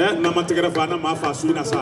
Ɛ n'an ma tɛgɛrɛ fɔ an na maa fa su in na sa.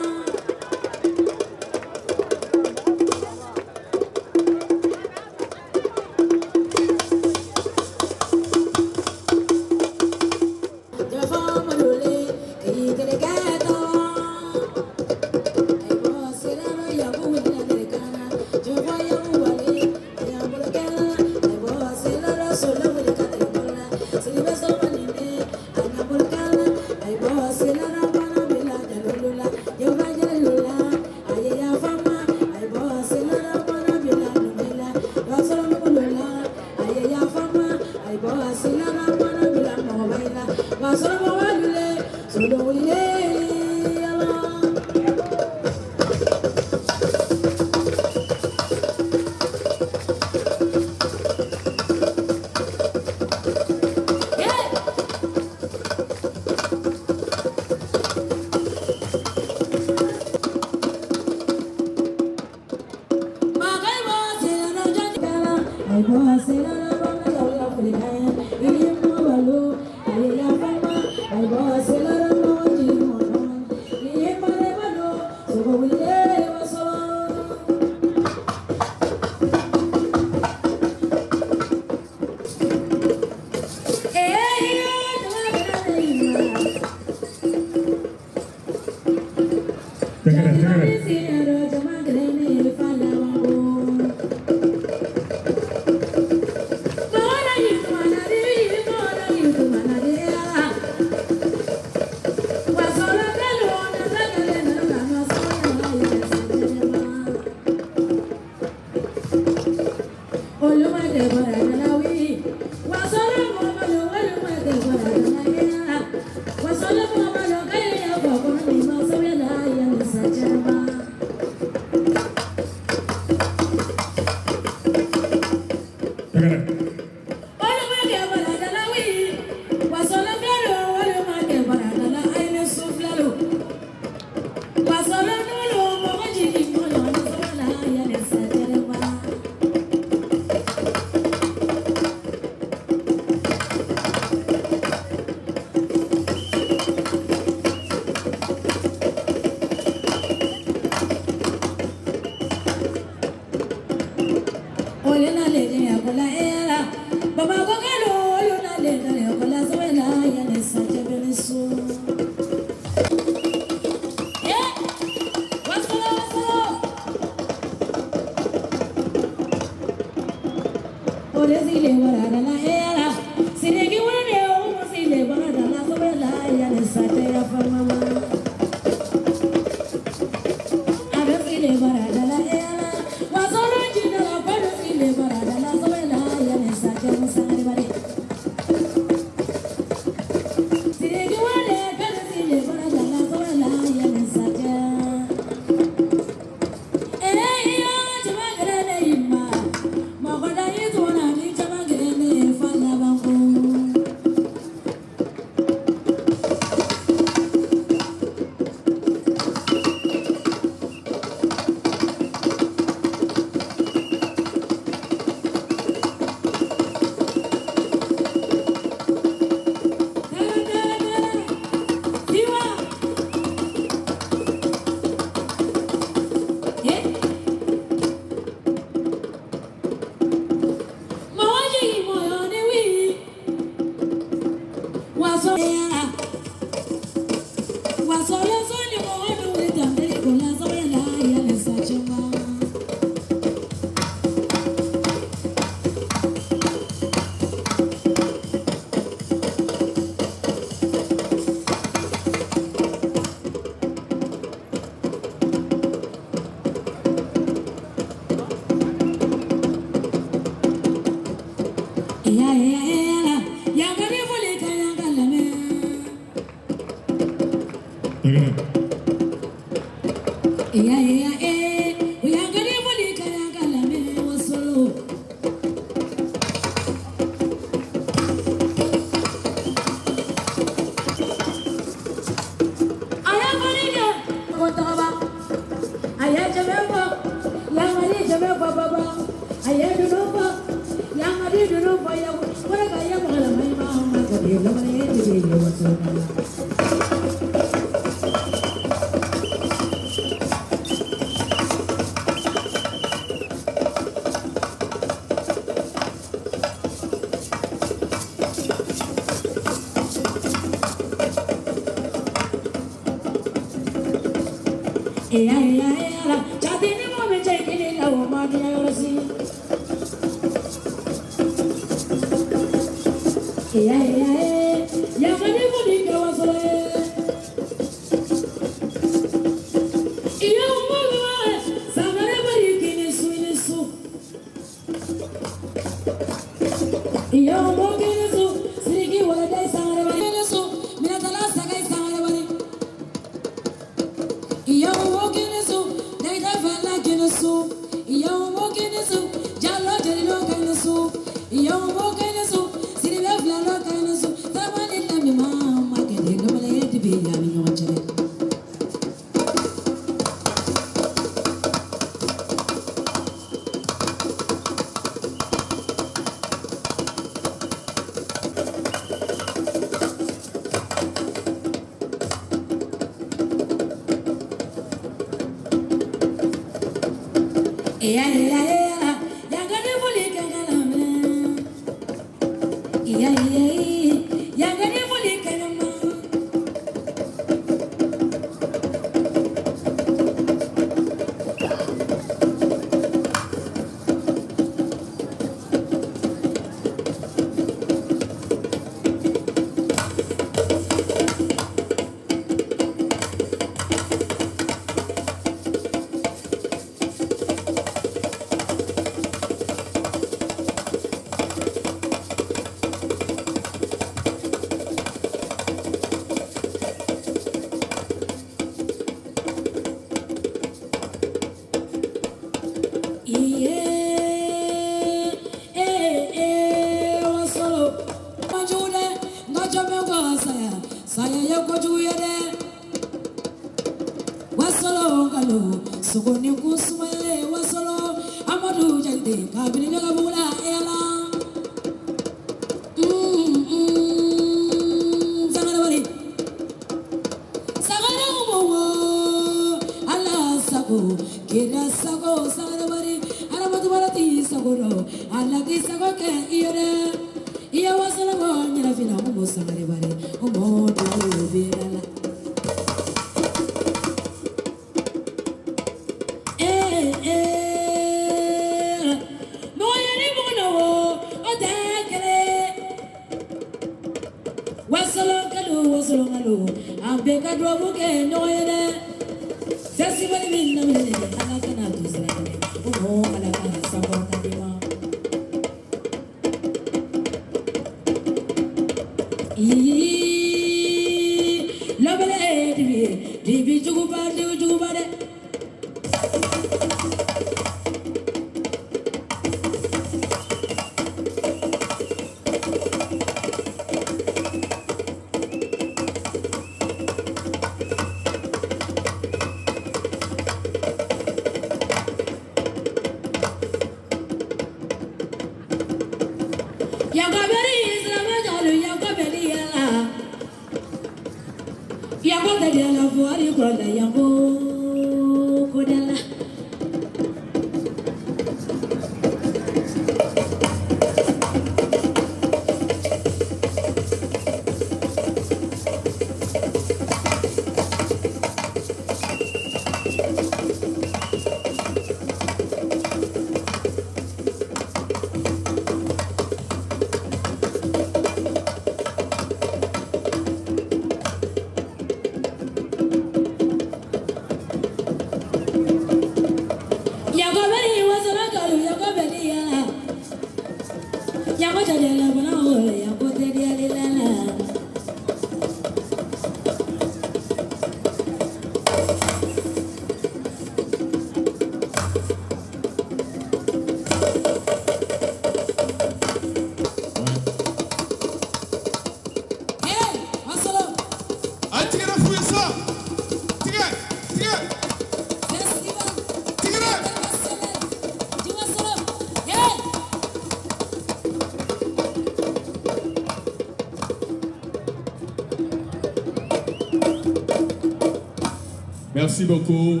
Merci beaucoup.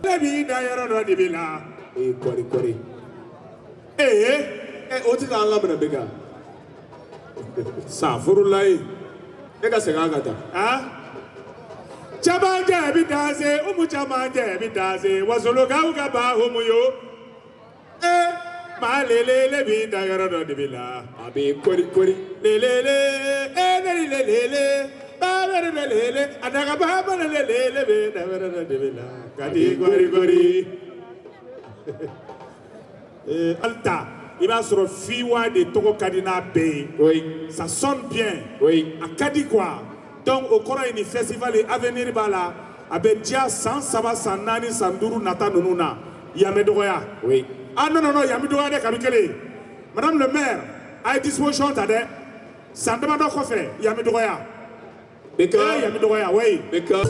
Ne b'i da yɔrɔ dɔ de b'i la. Ee, kɔri kɔri. Ee. Ɛ, o tɛ k'an laminɛ bɛ kan. Safurulayi. E ka segin a kan tan. Ah. Camancɛ bi danse, umu camancɛ bi danse, wasolokaw ka ba homu yo. Ee, maa lelele b'i da yɔrɔ dɔ de b'i la. A bɛ kɔri kɔri. Lelele, ee ne ni lelele, ba bɛ ne lelele, a daga ba ba ne lelele bɛ da yɔrɔ dɔ de b'i la. Ka di kɔri kɔri. Ee, alita, i b'a sɔrɔ fiwa de tɔgɔ ka di n'a bɛɛ ye. Oui. Ça sonne bien. Oui. A ka di quoi. Donc o kɔrɔ ye nin festival ye avenir b'a la. A bɛ diya san 3 san 4 san 5 nata ninnu na. Yan bɛ dɔgɔya. Oui. Ah non non non, yan bɛ dɔgɔya dɛ kabi kelen. Madame le maire, a ye disposition ta dɛ. San damadɔ kɔfɛ, yan bɛ dɔgɔya. Beka. Eh, yan bɛ dɔgɔya, oui. Beka.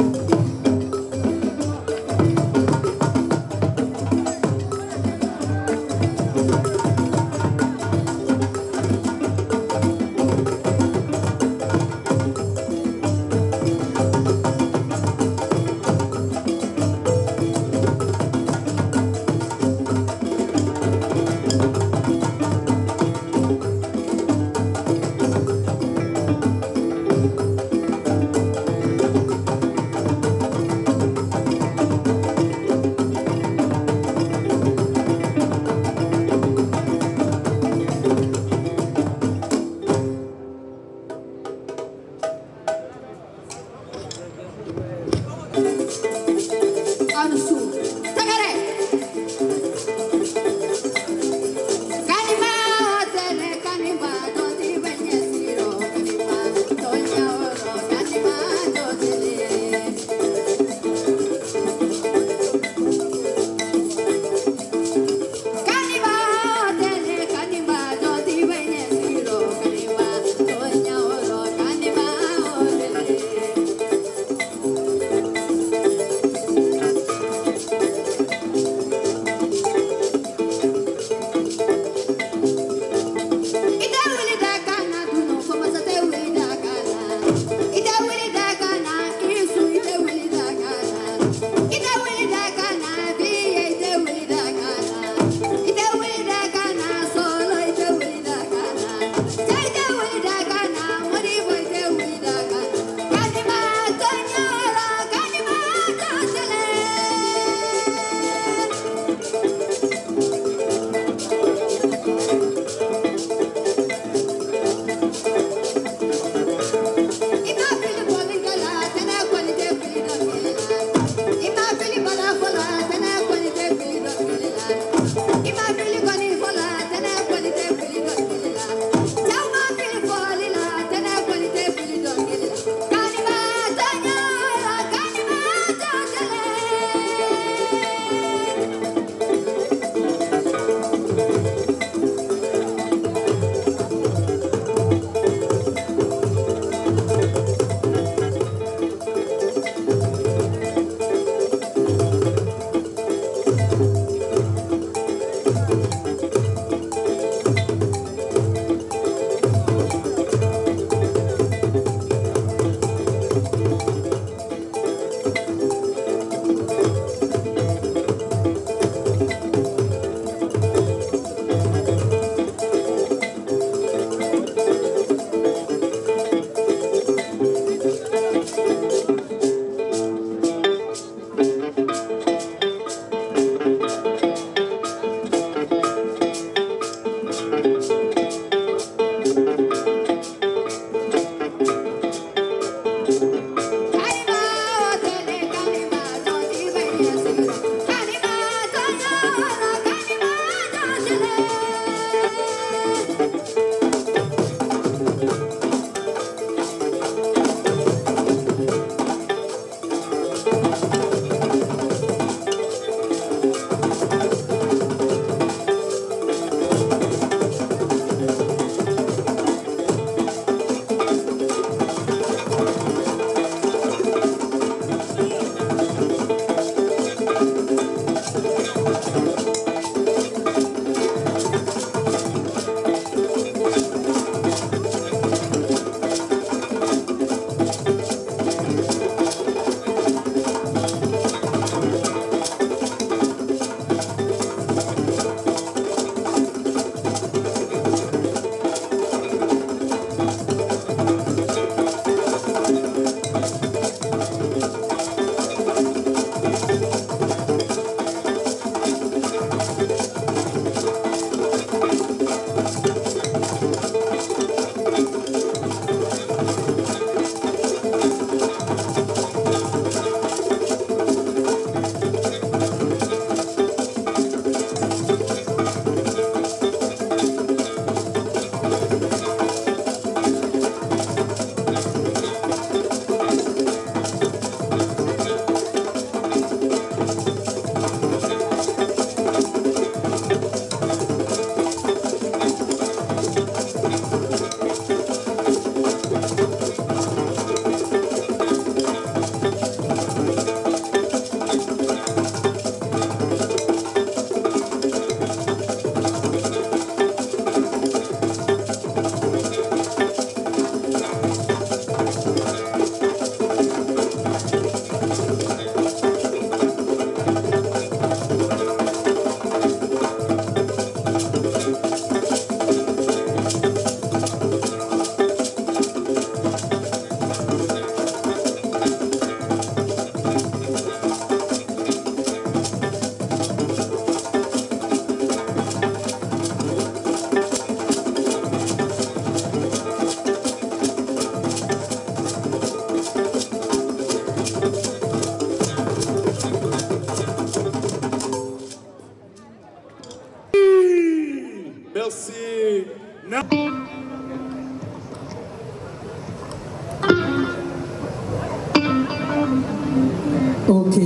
Ok.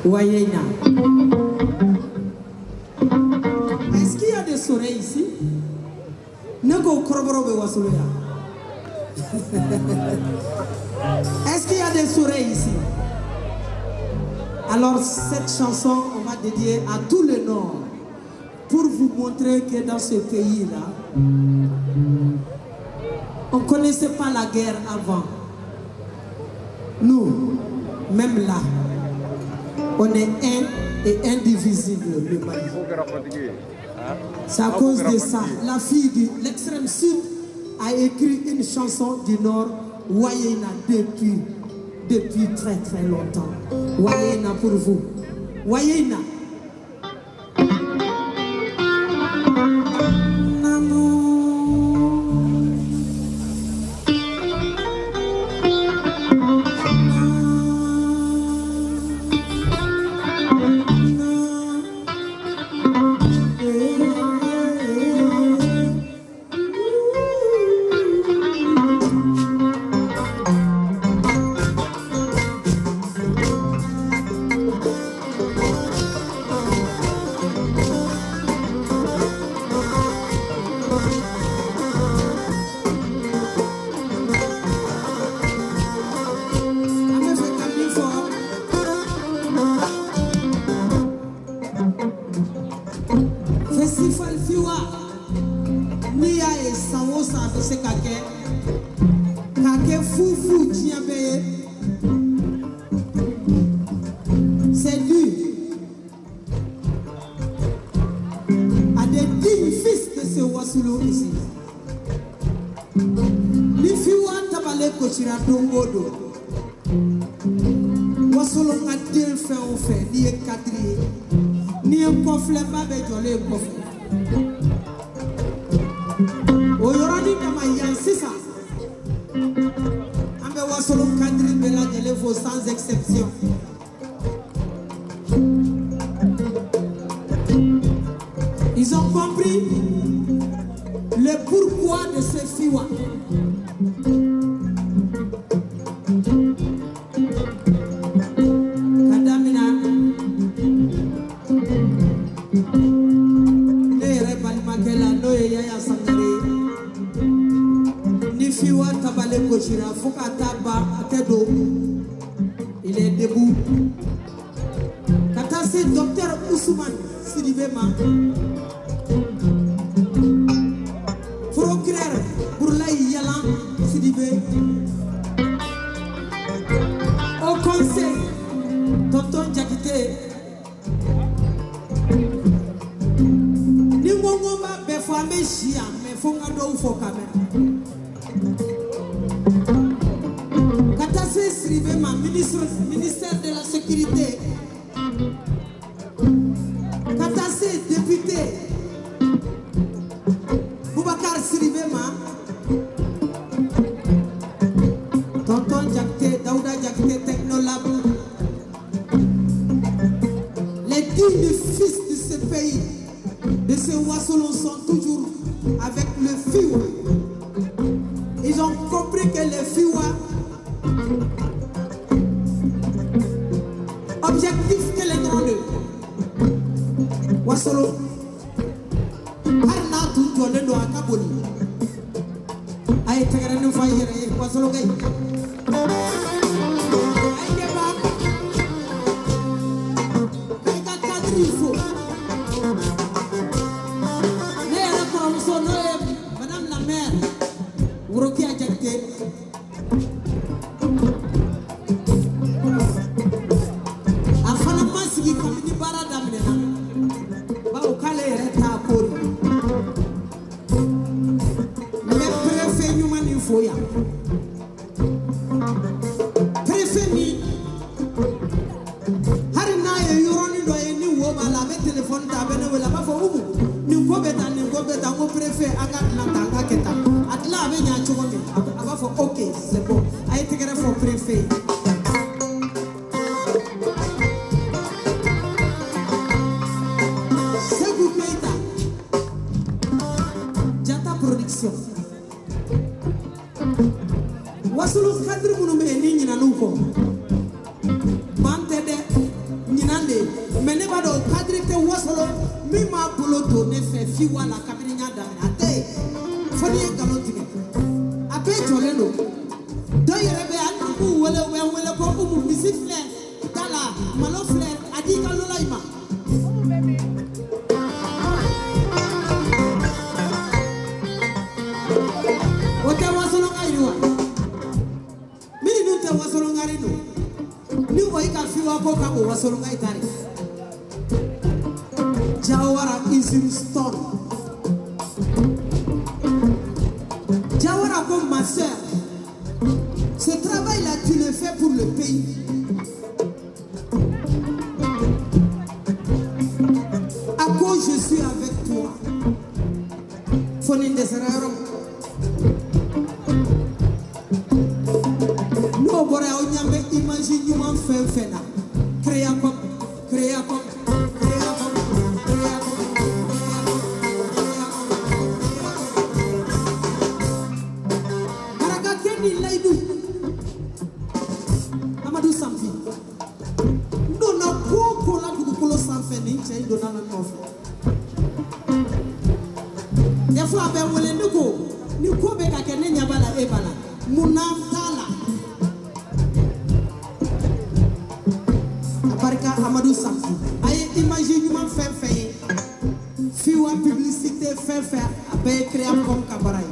Wayena. Est-ce qu'il y a des soleils ici? Ne ko kɔrɔbɔrɔw bɛ Wasolo yan. Est-ce qu'il y a des soleils ici? Alors cette chanson, on va dédier à tout le Nord pour vous montrer que dans ce pays-là, on ne connaissait pas la guerre avant. Nous, même là, on est un et indivisible, le Mali. C'est à cause de ça, la fille de l'extrême sud a écrit une chanson du Nord, Wayena, depuis très très longtemps. Wayena pour vous. Wayena. An bɛ fɛ ka min fɔ, festival Fiwa, n'i y'a ye san o san a bɛ se ka kɛ k'a kɛ fufu diɲɛ bɛɛ ye, c'est dû à des dignes fils de ce Wassoulou ici. Ni Fiwa tabalen gosira don o don, Wasolo ka den fɛn o fɛn, n'i ye cadre ye, n'i ye kɔfilɛba bɛ jɔlen kɔfɛ, o yɔrɔnin kama yan sisan, an bɛ Wasolo cadre bɛɛ lajɛlen fo sans exception. Ils ont compris le pourquoi de ce Fiwa. Ka daminɛ ne yɛrɛ balimakɛ la, n'o ye Yaya Sangare ye, ni Fiwa tabalen gosira fo ka taa ban, a tɛ don, il est debout. Ka taa se docteur Ousmane Sidibé ma, procureur Bourlaye Yalan Sidibé, au conseil tonton Jakite. Ni n ko n ko n b'a bɛɛ fɔ, an bɛ si yan, mais fo n ka dɔw fɔ quand même. Ka taa se Siribe ma, ministre, ministère de la sécurité, ka taa se député Boubacar Siribe ma, tonton Jakite, Daouda Jakite, Technolab, les dignes fils de ce pays, de ce Wassolon, sont toujours avec le Fiwa. Ils ont compris que le Fiwa, objectif kelen dɔrɔn de Wasolo, hali n'a tun jɔlen don a ka boli, a ye tɛgɛrɛnin fɔ a yɛrɛ ye. Wasolo kɛ a ye ba k'i ka cadre fo. Ne yɛrɛ kɔrɔmuso, n'o ye madame la maire Worokiya Jakite, a fana ma sigi kabini baara daminɛna bawo k'a don ne fɛ fiwa la kabini n y'a daminɛ, a tɛ yen fo n'i ye nkalon tigɛ. A bɛɛ jɔlen don. Dɔw yɛrɛ bɛ hali ni b'u wele, u bɛ n wele ko Umu, misi filɛ da la, malo filɛ, a di i ka lola in ma. O tɛ wasolonka ye wa? Minnu dun tɛ wasolonkari don, ni o y'i ka fiwa ko ka bon, wasolonka yi ta de. Jawara Izim Stone. Jawara ko ma soeur, ce travail-là, tu le fais pour le pays. À cause je suis avec toi. Fo ni n dɛsɛra yɔrɔ min. N'o bɔra yen, aw ɲɛ bɛ image ɲuman fɛn fɛn na. Créacom, Créacom, Créacom, Créacom, Créacom. Marakakɛ ni layidu. Amadou Samfi. N donna ko o ko la dugukolo sanfɛ, nin cɛ in donna la nɔfɛ. Des fois a bɛ n wele, ne ko ni ko bɛ ka kɛ, ne ɲɛ b'a la, e b'a la, mun na n t'a la? A barika Amadou Samfi. A ye image ɲuman fɛn fɛn ye, fiwa publicité fɛn fɛn, a bɛɛ ye Créacom ka baara ye.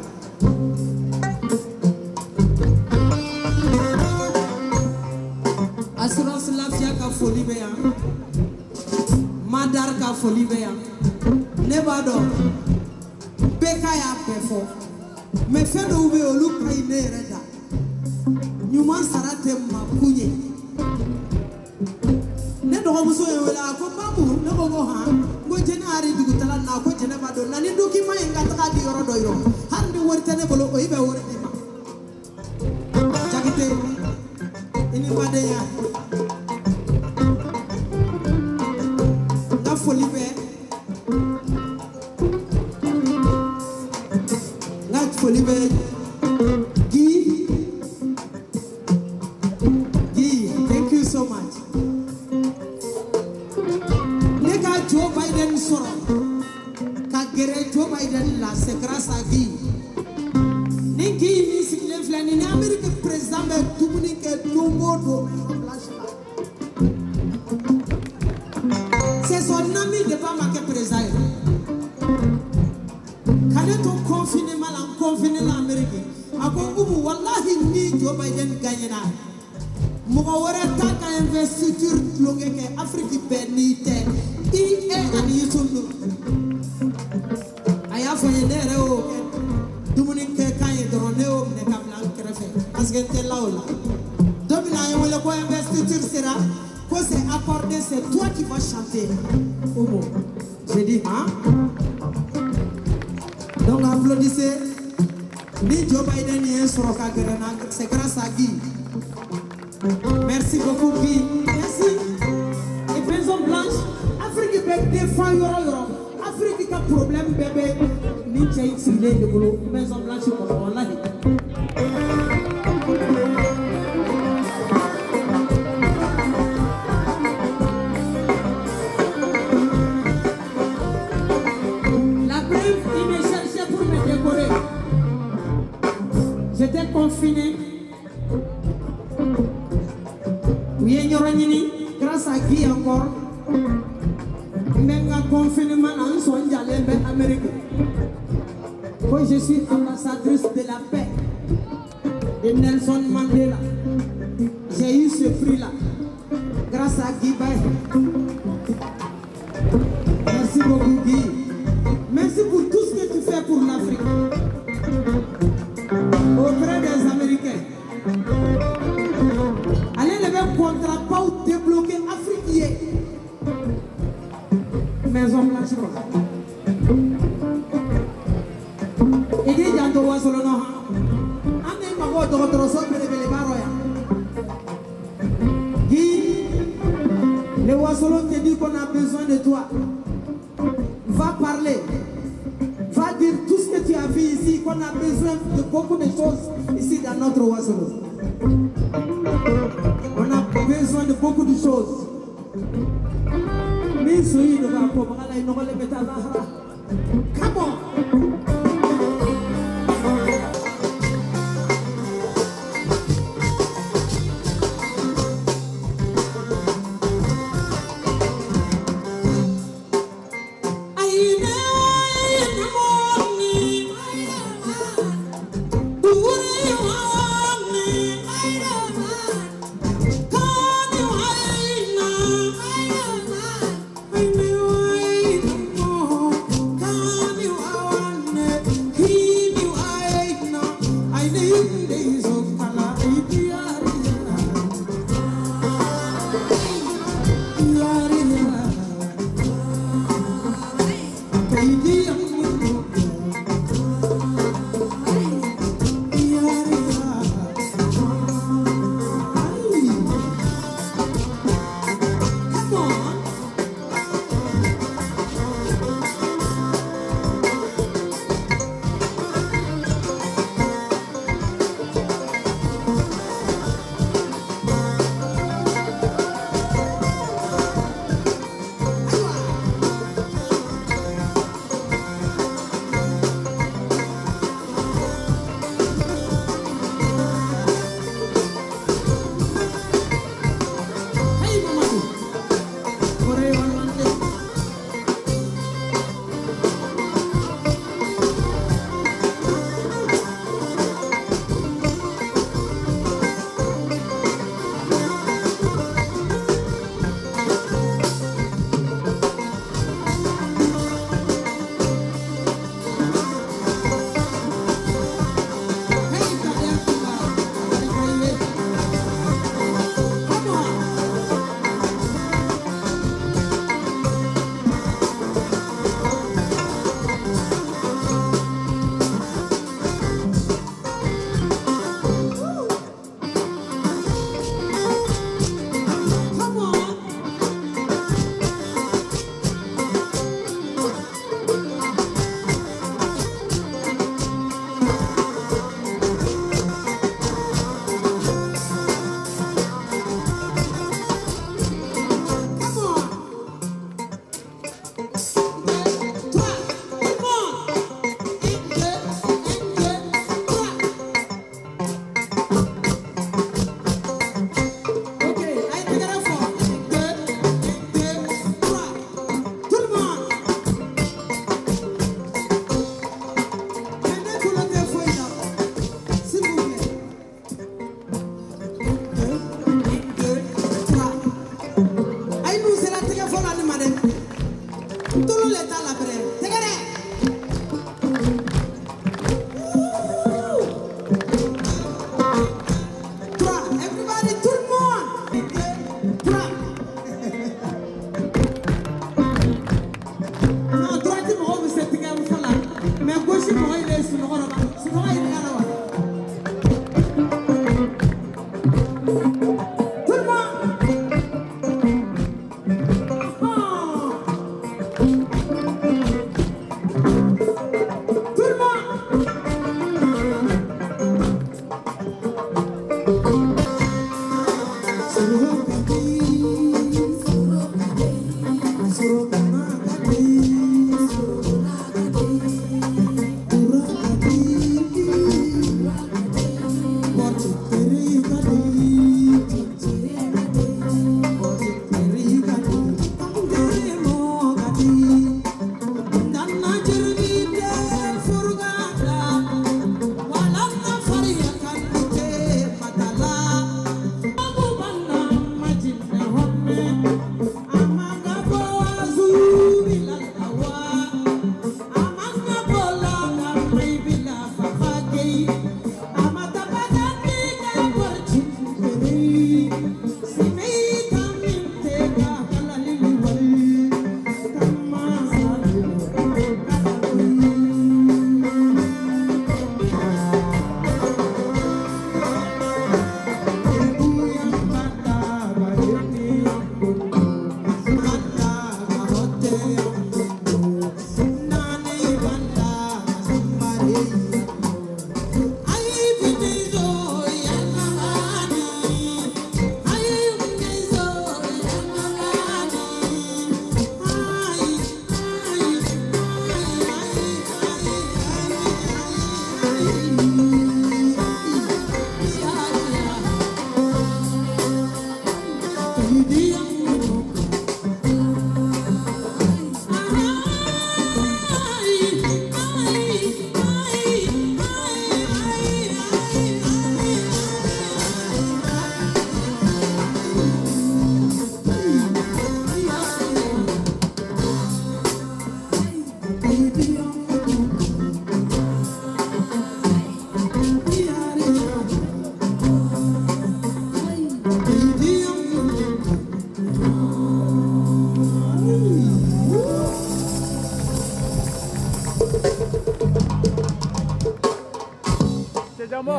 Assurance Lafia ka foli bɛ yan, Madar ka foli bɛ yan. Ne b'a dɔn BK y'a bɛɛ fɔ, mais fɛn dɔw bɛ yen, olu ka ɲi ne yɛrɛ da. Ɲuman sara tɛ maa kun ye. Ne dɔgɔmuso ye wele, a ko Babu, ne ko han, n ko jɛnɛ hari dugutala na, a ko jɛnɛ b'a dɔn na ni document ye, n ka taga di yɔrɔ dɔ yɔrɔ, hali ni wari tɛ ne bolo, o i bɛ wari di ma. Jakite, i ni badenya. N ka foli bɛ, n ka foli bɛ Guy. Guy, thank you so much. Ne ka Joe Biden sɔrɔ ka gɛrɛ Joe Biden la, c'est grâce à Guy. Ni Guy min sigilen filɛ nin ni Amérique président bɛ dumuni kɛ don o don Maison Blanche la. C'est son ami de pas ma kɛ président ye. Ka ne to confinement la, n confiné la Amérique. A ko Umu, walahi ni Joe Biden gagnera, mɔgɔ wɛrɛ t'a ka investiture tulonkɛ kɛ Afrique bɛɛ n'i tɛ i e ani Youssou Ndour. A y'a fɔ n ye, ne yɛrɛ y'o kɛ dumuni kɛ kan ye dɔrɔn, ne y'o minɛ ka bila n kɛrɛfɛ parce que n tɛ la o la. Don min na a ye wele ko investiture sera, ko c'est accordé, c'est toi qui vas chanter. Umu, j'ai dit hein? Donc applaudissez. Ni Joe Biden ye n sɔrɔ ka gɛrɛ n na, c'est grâce à Guy. Merci beaucoup Guy. Merci. Et Maison Blanche, Afrique bɛ défend yɔrɔ yɔrɔ. Afrique ka problème bɛɛ bɛ nin cɛ in sigilen de bolo Maison Blanche kɔnɔ, walahi. La preuve, il me cherchait pour me décorer. J'étais confiné. U ye n yɔrɔ ɲini grâce à Guy encore. N bɛ n ka confinement na, n sɔn jalen bɛ Amérique. Ko je suis ambassadrice de la paix de Nelson Mandela. J'ai eu ce prix-là grâce à Guy Baye. Merci beaucoup Guy. Merci pour tout ce que tu fais pour l'Afrique auprès des Américains. Ale de bɛ contrat baw débloquer Afrique ye. Maison Blanche kɔnɔ. I k'i janto Wasolon han. An de mago dɔgɔtɔrɔso belebeleba rɔ yan. Guy, le Wassolon te dit qu'on a besoin de toi. Va parler. Va dire tout ce que tu as vu ici, qu'on a besoin de beaucoup de choses ici dans notre Wassolon. On a besoin de beaucoup de choses. Min su yi doga ko bagala yi nɔgɔlen bɛ taa lahara. Come on.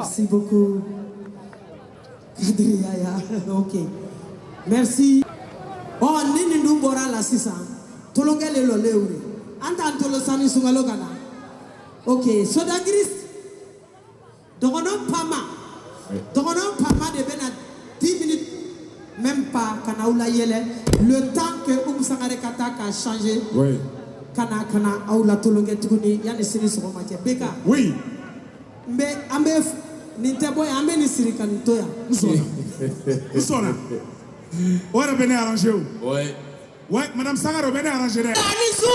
Merci beaucoup. Kadri Yaya. Ok. Merci. Oh, ni nin dun bɔra la sisan tolonkɛ le lɔlen o de an t'an tolo sani sunkalo ka na. Ok, Sodagiris dɔgɔnɔ Pama, dɔgɔnɔ Pama de bɛna 10 minutes même pas ka na aw la yɛlɛ le temps que Umu Sangare ka taa k'a changer. Oui. Ka na aw la tolonkɛ tuguni yanni sini sɔgɔma cɛ BK. Oui. N bɛ an bɛ nin tɛ bɔ yan, an bɛ nin siri ka nin to yan. N sɔnna. N sɔnna. O yɛrɛ bɛ ne arranger o. Ouais. Ouais, madame Sangare, o bɛ ne arranger dɛ. Ani su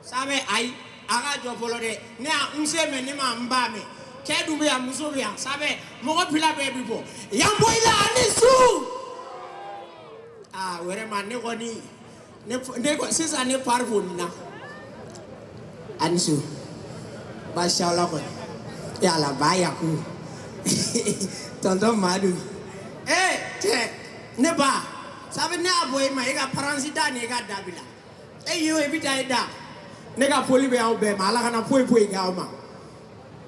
sabe ayi a ka jɔ fɔlɔ dɛ, ne y'a n se mɛ ne ma n ba mɛ, cɛ dun bɛ yan, muso bɛ yan, sabe mɔgɔ pila bɛɛ bi bɔ yan bɔ i la. Ani su aa vraiment ne kɔni ne sisan ne pari fo nin na. Ani su baasi aw la kɔni yala ba yaku tonton Madu ee cɛ ne ba sabe ne y'a bɔ e ma e ka paransi da ni e ka dabila e ye o i bɛ taa e da. Ne ka foli bɛ aw bɛɛ ma, ala kana foyi foyi kɛ aw ma.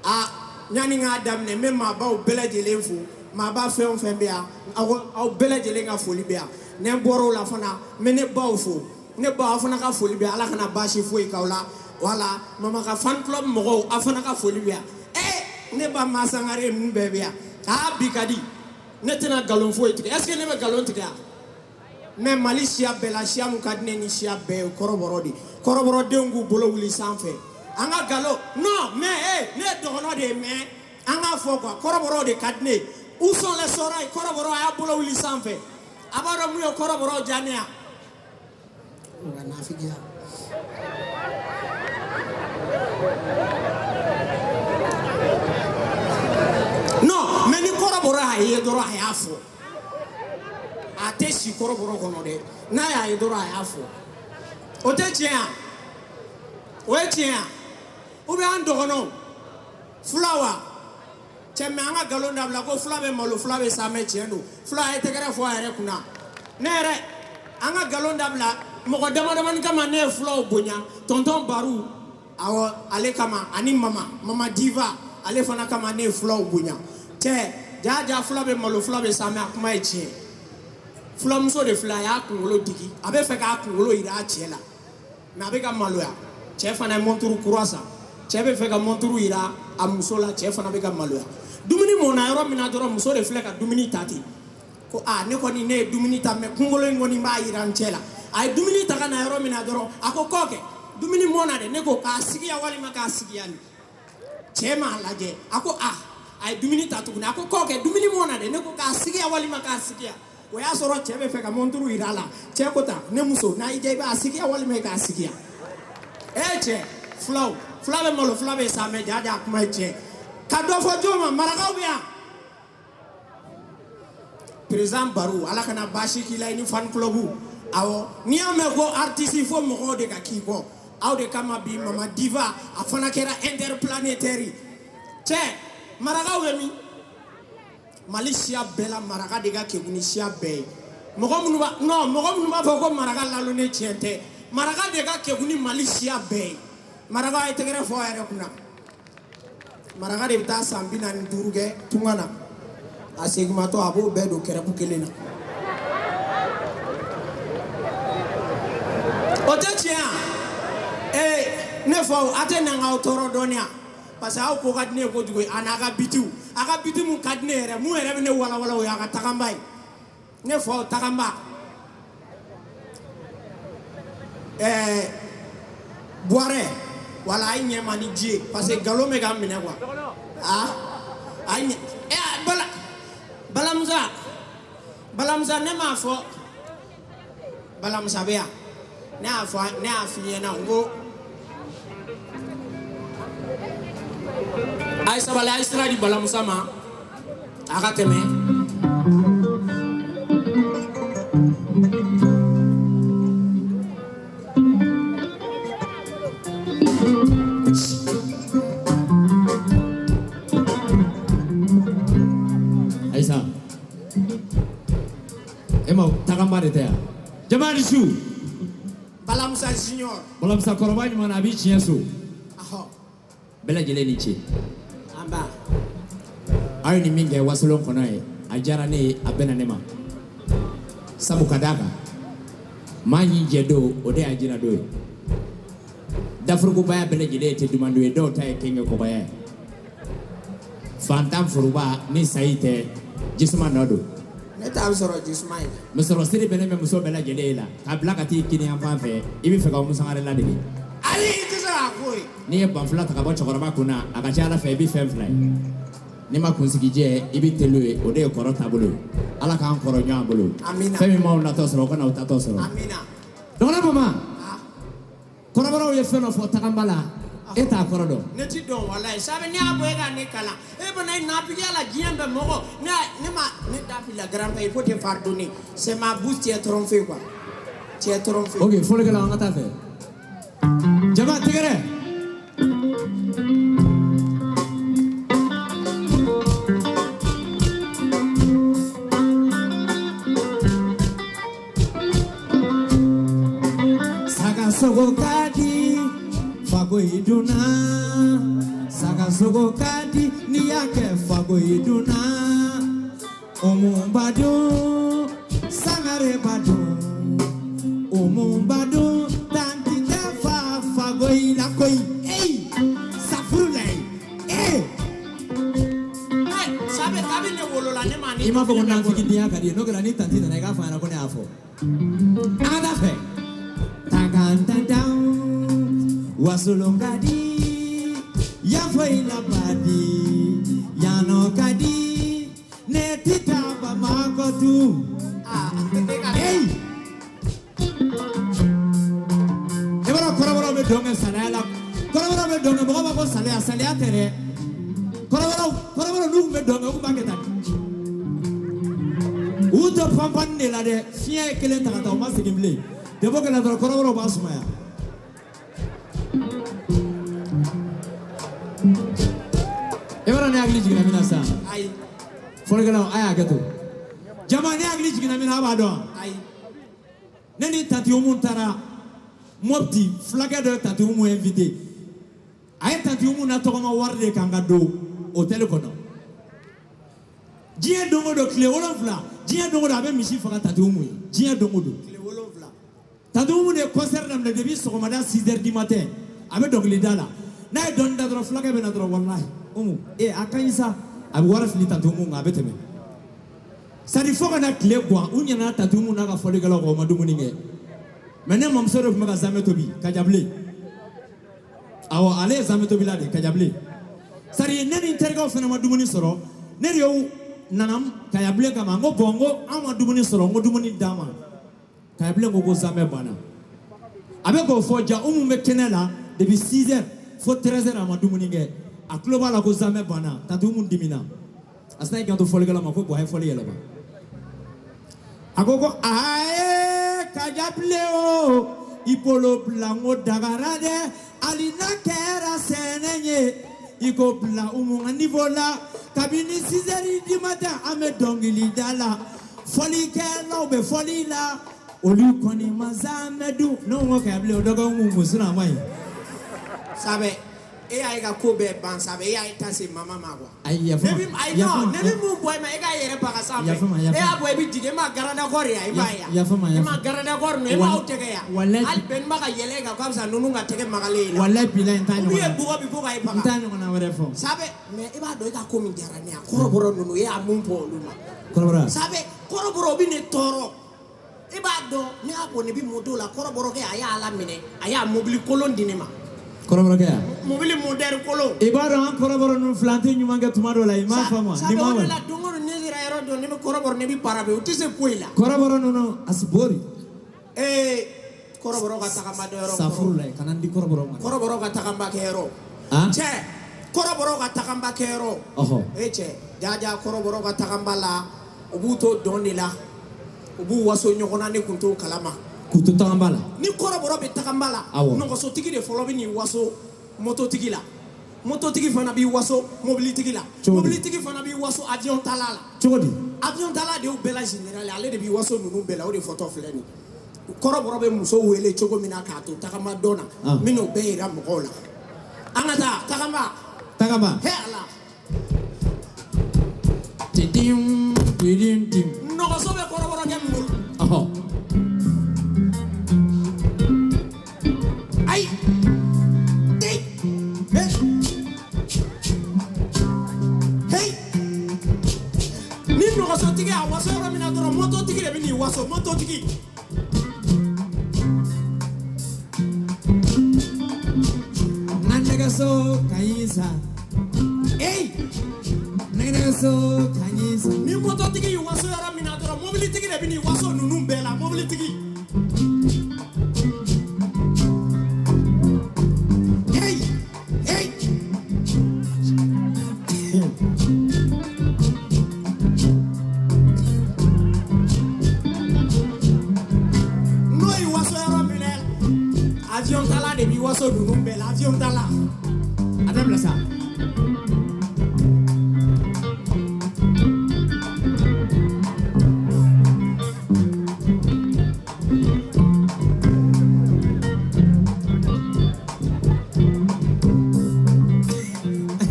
A yanni n k'a daminɛ n bɛ maabaw bɛɛ lajɛlen fo, maaba fɛn o fɛn bɛ yan aw bɛɛ lajɛlen ka foli bɛ yan. Ni n bɔra o la fana n bɛ ne baw fo, ne baw aw fana ka foli bɛ yan, ala kana baasi foyi k'aw la. Wala mama ka fan club mɔgɔw aw fana ka foli bɛ yan. Ee ne ba Ma Sangare ninnu bɛɛ bɛ yan. Aa bi ka di, ne tɛna nkalon foyi tigɛ. Est ce que ne bɛ nkalon tigɛ wa? Mais Mali siya bɛɛ la, siya mun ka di ne ni siya bɛɛ ye kɔrɔbɔrɔ de. Kɔrɔbɔrɔdenw k'u bolo wuli sanfɛ. An ka nkalon non mais eh ne ye dɔgɔnɔ de ye, mais an k'a fɔ quoi, kɔrɔbɔrɔw de ka di ne ye. Où sont les Sorayi? Kɔrɔbɔrɔ a y'a bolo wuli sanfɛ. A b'a dɔn mun ye kɔrɔbɔrɔw diya ne ye wa? O ka nafigiya. Non mais ni kɔrɔbɔrɔ y'a ye dɔrɔn a y'a fɔ. A tɛ si kɔrɔbɔrɔ kɔnɔ dɛ, n'a y'a ye dɔrɔn a y'a fɔ. O tɛ tiɲɛ wa? O ye tiɲɛ wa? Ou bien an dɔgɔnɔw fula wa? Cɛ mais an ka nkalon dabila ko fula bɛ malo, fula bɛ sa, mais tiɲɛ don. Fula ye tɛgɛrɛ fɔ a yɛrɛ kunna. Ne yɛrɛ an ka nkalon dabila mɔgɔ dama damani kama ne ye fulaw bonya. Tonton Baru awɔ ale kama, ani mama mama Diva ale fana kama ne ye fulaw bonya. Cɛ jaa jaa fula bɛ malo, fula bɛ sa, mais a kuma ye tiɲɛ. Fulamuso de filɛ, a y'a kunkolo digi, a bɛ fɛ k'a kunkolo yira a cɛ la, mais a bɛ ka maloya. Cɛ fana ye monturu kura san, cɛ bɛ fɛ ka monturu yira a muso la, cɛ fana bɛ ka maloya. Dumuni mɔnna yɔrɔ min na dɔrɔn muso de filɛ ka dumuni ta ten, ko aa ne kɔni ne ye dumuni ta, mais kunkolo in kɔni b'a yira n cɛ la. A ye dumuni ta ka na yɔrɔ min na dɔrɔn a ko kɔkɛ dumuni mɔnna dɛ, ne ko k'a sigi yan walima k'a sigi yan. Cɛ m'a lajɛ, a ko aa a ye dumuni ta tuguni, a ko kɔkɛ dumuni mɔnna dɛ, ne ko k'a sigi yan walima k'a sigi yan. O y'a sɔrɔ cɛ bɛ fɛ ka monturu yira a la. Cɛ ko tan, ne muso n'a y'i diya i b'a sigi yan walima i k'a sigi yan. Ee cɛ fulaw, fula bɛ malo, fula bɛ sa, mais jaa jaa a kuma ye tiɲɛ. Ka dɔ fɔ jɔn ma, marakaw bɛ yan. Président Baru ala kana baasi k'i la i ni fan club. Awɔ n'i y'a mɛn ko artiste fo mɔgɔw de ka k'i kɔ. Aw de kama bi mama Diva a fana kɛra interplanétaire. Cɛ marakaw bɛ min? Mali siya bɛɛ la maraka de ka kegun ni siya bɛɛ ye. Mɔgɔ minnu b'a non mɔgɔ minnu b'a fɔ ko maraka lalonnen tiɲɛ tɛ. Maraka de ka kegun ni Mali siya bɛɛ ye. Maraka ye tɛgɛrɛ fɔ a yɛrɛ kunna. Maraka de bɛ taa san 45 kɛ tunga na. A seginmatɔ a b'o bɛɛ don kɛrɛpu kelen na. O tɛ tiɲɛ wa? Ee ne faw a tɛ na n k'aw tɔɔrɔ dɔɔnin wa? Parce que aw ko ka di ne ye kojugu, a n'a ka bitiw, a ka biti mun ka di ne yɛrɛ, mun yɛrɛ bɛ ne walawala o y'a ka taganba ye. Ne faw taganba ɛɛ Buwarɛ wala a ye ɲɛ ma ni ji ye parce que nkalon bɛ ka minɛ quoi. Aa a ye ɲɛ ɛ bala Balamusa Balamusa ne m'a fɔ Balamusa bɛ yan ne y'a fɔ ne y'a f'i ɲɛna n ko a ye sabali a ye sira di Balamusa ma a ka tɛmɛ. Ayisa e ma tagama de tɛ yan jama ni su. Balamusa Junior. Balamusa kɔrɔba ɲuman na a b'i tiɲɛ so. Ahɔ. Bɛɛ lajɛlen ni ce. An ba. Aw ye nin min kɛ wasolon kɔnɔ ye a diyara ne ye a bɛnna ne ma sabu ka d'a kan maa ɲi jɛ don o de y'a jira don ye daforokobaya bɛɛ lajɛlen tɛ duman don ye dɔw ta ye kenge kɔgɔya ye fantan foroba ni sayi tɛ jisuma nɔ don. Ne t'a bɛ sɔrɔ jisuma in. Musɔrɔ siri bɛnnen bɛ muso bɛɛ lajɛlen ye la k'a bila ka t'i kini yan fan fɛ i bɛ fɛ ka Umu Sangare ladege. Ayi i tɛ se k'a k'o ye. N'i ye banfula ta ka bɔ cɛkɔrɔba kun na a ka ca Ala fɛ i bɛ fɛn fila ye n'i ma kunsigijɛ i bɛ telu ye o de ye kɔrɔ taabolo ye Ala k'an kɔrɔ ɲɔgɔn bolo. Amina. Fɛn min m'aw natɔ sɔrɔ o kana aw tatɔ sɔrɔ. Amina. Dɔgɔnɔ mama. Kɔrɔbɔrɔw ye fɛn dɔ fɔ tagaba la e t'a kɔrɔ dɔn. Ne ti dɔn walayi sabu ne y'a bɔ e ka ne kalan e bɛ na nafigiya la diɲɛ bɛɛ mɔgɔ ne ne ma ne da fili la grand-père il faut te pardonner c'est ma bouche tu es trompé quoi tu es trompé. Ok fɔlikɛlaw an ka taa fɛ jama tɛgɛrɛ. Saga sogo ka di fagoyi dunna saga sogo ka di n'i y'a kɛ fagoyi dunna Umu b'a dun Sangare b'a dun Umu b'a dun tanti tɛ fa fagoyi la koyi eyi safurulayi ee. Sabe kabi ne wolola ne ma ni. I m'a fɔ ko nafigidenya ka di ye n'o kɛra ni tanti nana i k'a fɔ a ɲɛna ko ne y'a fɔ an ka taa fɛ. Tagantantan wasolon ka di yanfoyi la badi yannɔ ka di ne ti taa Bamakɔ tun. Eyi i b'a dɔn kɔrɔbɔrɔw bɛ dɔn kɛ salaya la kɔrɔbɔrɔw bɛ dɔn kɛ mɔgɔw b'a fɔ salaya salaya tɛ dɛ kɔrɔbɔrɔw n'u tun bɛ dɔn kɛ u tun b'a kɛ tan u y'u to panpanni de la dɛ fiɲɛ ye kelen ta ka taa u ma segin bilen. Debo kɛlɛ dɔrɔn kɔrɔbɔrɔw b'a sumaya. I b'a dɔn ne hakili jiginna min na sisan. Ayi. Fɔlikɛlaw a y'a hakɛ to. Jama ne hakili jiginna min na a b'a dɔn. Ayi. Ne ni tanti Umu taara Mopti fulakɛ dɔ ye tanti Umu invité. A ye tanti Umu na tɔgɔma wari de kan ka don hôtel kɔnɔ. Diɲɛ don o don tile 7 diɲɛ don o don a bɛ misi faga tanti Umu ye diɲɛ don o don. Tanti Umu de ye concert daminɛ depuis sɔgɔmada 6 heures du matin a bɛ dɔnkili da la n'a ye dɔɔni da dɔrɔn fulakɛ bɛ na dɔrɔn walahi Umu ee a ka ɲi sa a bɛ wari fili tanti Umu kan a bɛ tɛmɛ c'est à dire fo ka na tile gan u ɲinɛna tanti Umu n'a ka fɔlikɛlaw kɔ u ma dumuni kɛ mais ne mamuso de tun bɛ ka zamɛ tobi Kajabilen awɔ ale ye zamɛ tobila de Kajabilen c'est à dire ne ni n terikɛw fana ma dumuni sɔrɔ ne de y'o nana Kajabilen kama n ko bon n ko an ma dumuni sɔrɔ n ko dumuni d'an ma. Kayabilen ko ko zamɛ banna a bɛ k'o fɔ ja Umu bɛ kɛnɛ la depuis 6 heures fo 13 heures a ma dumuni kɛ a tulo b'a la ko zamɛ banna tanti Umu dimina a sinna k'i kanto fɔlikɛla ma ko bon a ye fɔli yɛlɛma a ko ko aye Kajabilen o i bolo bila n ko dagara dɛ hali n'a kɛra sɛnɛ ye i ko bila Umu ka niveau la kabini 6 heures du matin an bɛ dɔnkili da la fɔlikɛlaw bɛ fɔli la. Olu kɔni ma zamɛ dun ne ko Kayabilen o dɔ kɛ Umu kun sinon a ma ɲi. Sabe e y'a ye ka ko bɛɛ ban sabe e y'a ye ta se mama ma quoi. Ayi yafa ma. Ayi non ne bɛ mun bɔ e ma e k'a yɛrɛ baga sanfɛ. Yafa ma yafa ma. E y'a bɔ e bɛ jigin e ma garde-corps ye e m'a ye. Yafa ma yafa ma. E ma garde-corps ninnu e m'aw tɛgɛ yan. Walayi. Hali bɛn ba ka yɛlɛ e kan k'a fisa ninnu ka tɛgɛ magalen ye la. Walayi bilayi n t'a ɲɔgɔn na. Olu ye bugɔ bi fo ka e baga. N t'a ɲɔgɔnna wɛrɛ fɔ. Sabe mais e b'a dɔn e ka ko min diyara ne ye a kɔrɔbɔrɔ ninnu e y'a mun fɔ olu ma. Kɔrɔbɔrɔ. Sabe kɔrɔbɔrɔ bɛ ne tɔɔrɔ. E b'a dɔn ne y'a bɔ ne bɛ moto la kɔrɔbɔrɔkɛ a y'a laminɛ a y'a mobili kolon di ne ma. Kɔrɔbɔrɔkɛ ya? Mobili modèle kolon. I b'a dɔn an kɔrɔbɔrɔ ninnu filɛ an tɛ ɲuman kɛ tuma dɔw la i m'a faamu wa? Sabe o de la don o don ne sera yɔrɔ dɔn ne bɛ kɔrɔbɔrɔ ne bɛ para bɛ u tɛ se foyi la. Kɔrɔbɔrɔ ninnu asibori. Ee kɔrɔbɔrɔ ka tagama dɔ yɔrɔ. Safuru la kana n di kɔrɔbɔrɔ ma. Kɔrɔbɔrɔ ka tagama kɛ yɔrɔ. Cɛ kɔrɔbɔrɔ ka tagama kɛ yɔrɔ. E cɛ jaja kɔrɔbɔrɔ ka tagama la u b'u to dɔn de la u b'u waso ɲɔgɔn na ne kun t'o kalama. K'u to tagama la. Ni kɔrɔbɔrɔ bɛ tagama la. Nɔgɔsotigi de fɔlɔ bɛ n'i waso mototigi la. Mototigi fana b'i waso mobilitigi la. Mobilitigi fana b'i waso avion tala la. Cogo di? Avion tala de y'u bɛɛ la général ale de b'i waso ninnu bɛɛ la o de fɔtɔ filɛ nin ye. Kɔrɔbɔrɔ bɛ muso wele cogo min na k'a to tagama dɔn na. N bɛ n'o bɛɛ yira mɔgɔw la. An ka taa tagama. Tagama. He ala. Tidim tidim tim. Nɔgɔso bɛ kɔrɔbɔrɔ kɛ mun bolo? Ayi. Ni nɔgɔsotigi a waso yɔrɔ min na dɔrɔn mototigi de bɛ n'i waso mototigi. Nɛgɛso ka ɲi sa. Eyi! Nɛgɛso ka ɲi sa. Ni mototigi y'i waso yɔrɔ min na dɔrɔn mobilitigi de bɛ n'i waso ninnu bɛɛ la mobilitigi. Eyi! Eyi! N'o y'i waso yɔrɔ min na avion tala de b'i waso ninnu bɛɛ la avion tala. A dabila sa.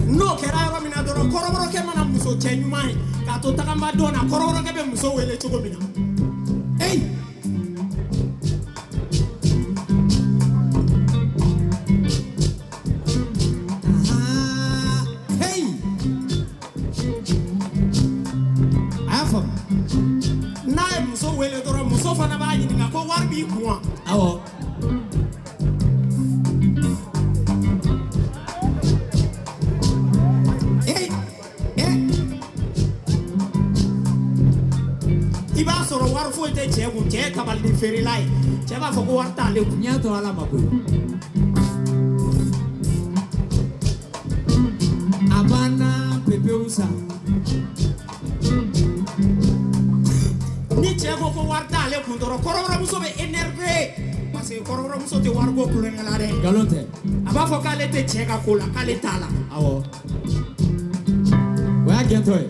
N'o kɛra yɔrɔ min na dɔrɔn kɔrɔbɔrɔkɛ mana muso cɛ ɲuman ye k'a to tagama dɔn na kɔrɔbɔrɔkɛ bɛ muso wele cogo min na. Eyi! N'a ye muso wele dɔrɔn muso fana b'a ɲininka ko wari b'i kun wa? Awɔ. I b'a sɔrɔ wari foyi tɛ cɛ kun, cɛ ye kabaliden feerela ye, cɛ b'a fɔ ko wari t'ale kun. N y'a to Ala ma koyi. A banna pepewu sa. Ni cɛ ko ko wari t'ale kun dɔrɔn kɔrɔbɔrɔmuso bɛ énervé parce que kɔrɔbɔrɔmuso tɛ wariko kulonkɛ la dɛ. Nkalon tɛ. A b'a fɔ k'ale tɛ cɛ ka ko la k'ale t'a la. Awɔ. O y'a gɛntɔ ye.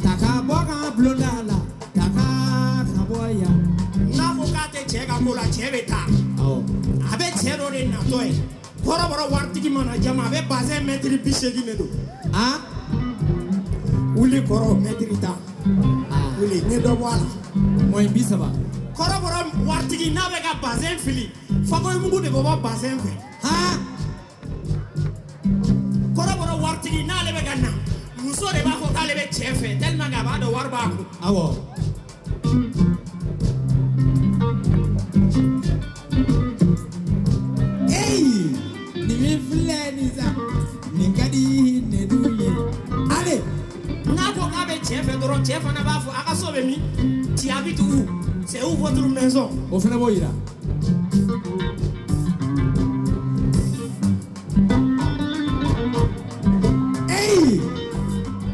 Ta ka bɔ ka bulonda la, ta ka bɔ yan. N'a ko k'a tɛ cɛ ka ko la cɛ bɛ taa. Awɔ. A bɛ cɛ dɔ de natɔ ye. Kɔrɔbɔrɔ waritigi mana jama a bɛ bazɛn mɛtiri 80 de don. Wuli kɔrɔ mɛtiri 10. Wuli n ye dɔ bɔ a la. Mɔɲi 30. Kɔrɔbɔrɔ waritigi n'a bɛ ka bazɛn fili fakoyi mugu de bɛ bɔ bazɛn fɛ. Kɔrɔbɔrɔ waritigi n'ale bɛ ka na muso de b'a fɔ k'ale bɛ cɛ fɛ tellement que a b'a dɔn wari b'a kun. Awɔ. Eyi! Nin min filɛ nin sa nin ka di ne dun ye. Ale! N'a ko k'a bɛ cɛ fɛ dɔrɔn cɛ fana b'a fɔ a ka so bɛ min? Tu habites où? C'est où votre maison? O fana b'o yira. Eyi!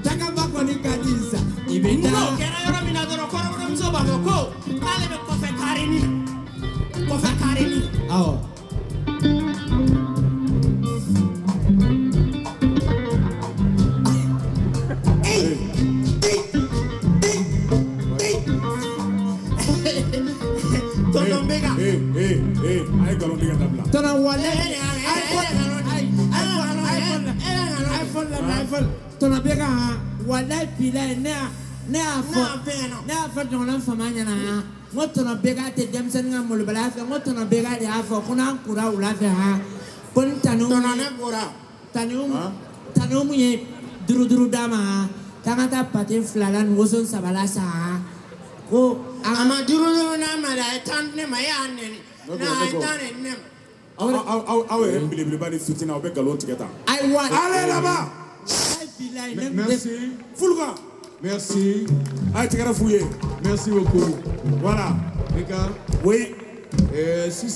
Takaba kɔni ka di sa. I bɛ taa. N'o kɛra yɔrɔ min na dɔrɔn kɔrɔbɔrɔmuso b'a fɔ ko k'ale bɛ kɔfɛ karini na. Kɔfɛ karini. Awɔ. Tonton Beka. A ye nkalon tigɛ dabila. Tonton wale. iPhone. Tonton Beka walayi bilayi ne y'a fɔ ɲɔgɔnna fama ɲɛna n ko Tonton Beka tɛ denmisɛnnin ka molobaliya fɛ n ko Tonton Beka de y'a fɔ ko n'an kora wula fɛ ko ni tanu. Tonton ne kora. Tanu mun ye 5 5 d'a ma k'an ka taa pate 2 la ni woso 3 la san ko. A ma 5 5 d'a ma dɛ a ye 10 di ne ma e y'a nɛni. N'a ye 10 de di ne ma. Aw yɛrɛ belebeleba ni fitinin, aw bɛ nkalon tigɛ tan. Ayiwa. Allez là-bas. Ayi, bilayi, ne Merci. Fuluka. Merci. A ye tɛgɛrɛ f'u ye. Merci beaucoup. Voilà. Beka, Oui. sisan.